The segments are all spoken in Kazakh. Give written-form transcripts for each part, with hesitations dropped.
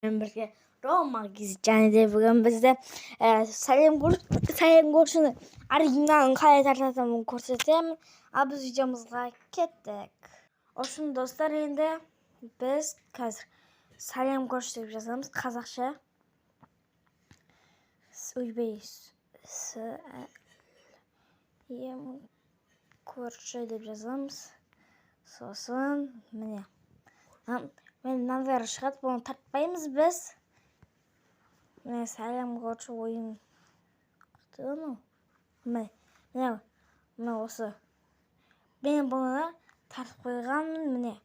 Бірге Рома және де бүгін бізде сәлем көршіні оригиналын қалай тартатынын көрсетемін. Ал біз видеомызға кеттік. В общем, достар, енді біз қазір сәлем көрші деп жазамыз қазақша. Ойбай, с ем көрші деп жазамыз. Сосын міне мен мынандайлар шығады, бұны тартпаймыз біз. Міне, сәлем көрші ойын анау. Міне, міне, міне осы. Мен бұны тартып қойғанмын, міне.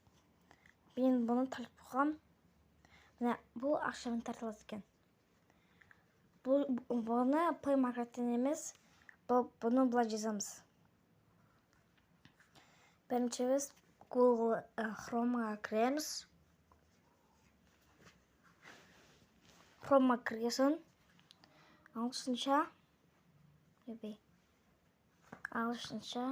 Мен бұны тартып қойғам. Міне, бұл ақшамен тартылады екен. Бұл бұны Play Market'тен емес, бұны былай жазамыз. Бірінші біз Google Chrome'ға кіреміз. Chrome'ға кірген соң ағылшынша, ойбай, ағылшынша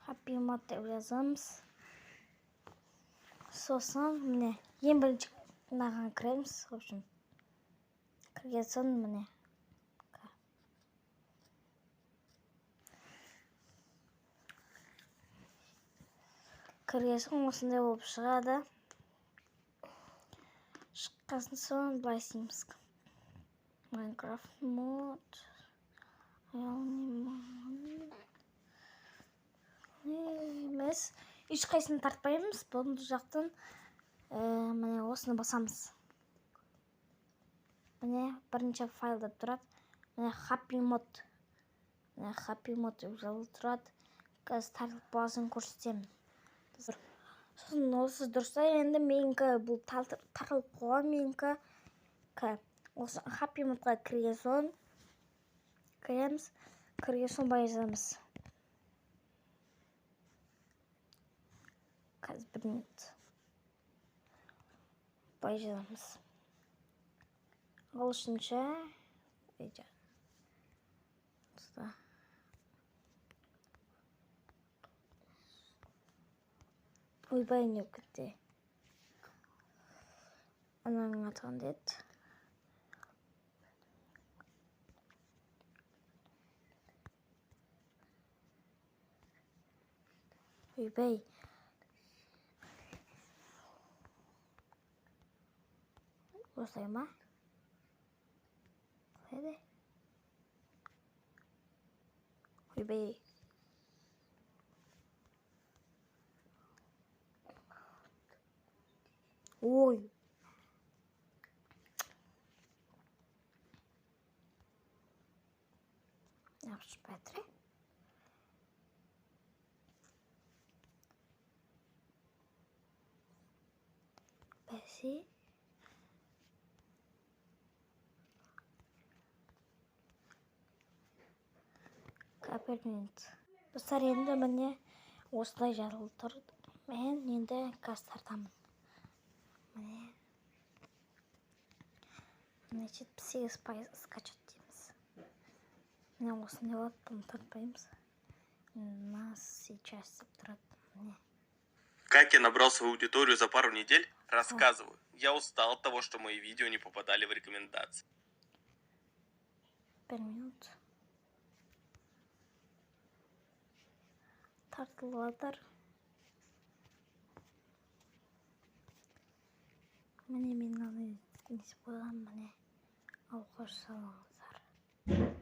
happy mod деп жазамыз. Сосын міне ең бірінші мынаған кіреміз. В общем, кірген соң міне кірген соң осындай болып шығады. Шыққан соң былай істейміз. Minecraft mod емес, ешқайсысын тартпаймыз. Бұл жақтан міне осыны басамыз. Міне, бірінші файл деп тұрады. Міне, happy mod. Міне, happy mod деп жазылып тұрады. Қазір тартылып болған көрсетемін. Сосын осы дұрыс. Енді менікі бұл тартылып қойған менікі. Осы happy modқа кірген соң кіреміз. Кірген соң былай жазамыз. Қазір бір минут. Былай жазамыз. Ағылшынша ойбай, не болып кетті? Ананың аты қандай еді? Ойбай. Осылай ма? Қалай еді? Ойбай. Ой. Жабысып. Бәсе. Бір минут. Достар, енді міне осылай жазылып тұр. Мен енді қазір тартамын. Міне. Міне, 78% скачать дейміз. Міне, осындай болады, бұны тартпаймыз. Нас сейчас деп тұрады. Міне. Как я набрал свою аудиторию за пару недель? Рассказываю. Я устал от того, что мои видео не попадали в рекомендации. Бір минут. Тартылып жатыр. Міне, мен мынаны не істеп қойғанмын, міне. Алып қоша салыңыздар.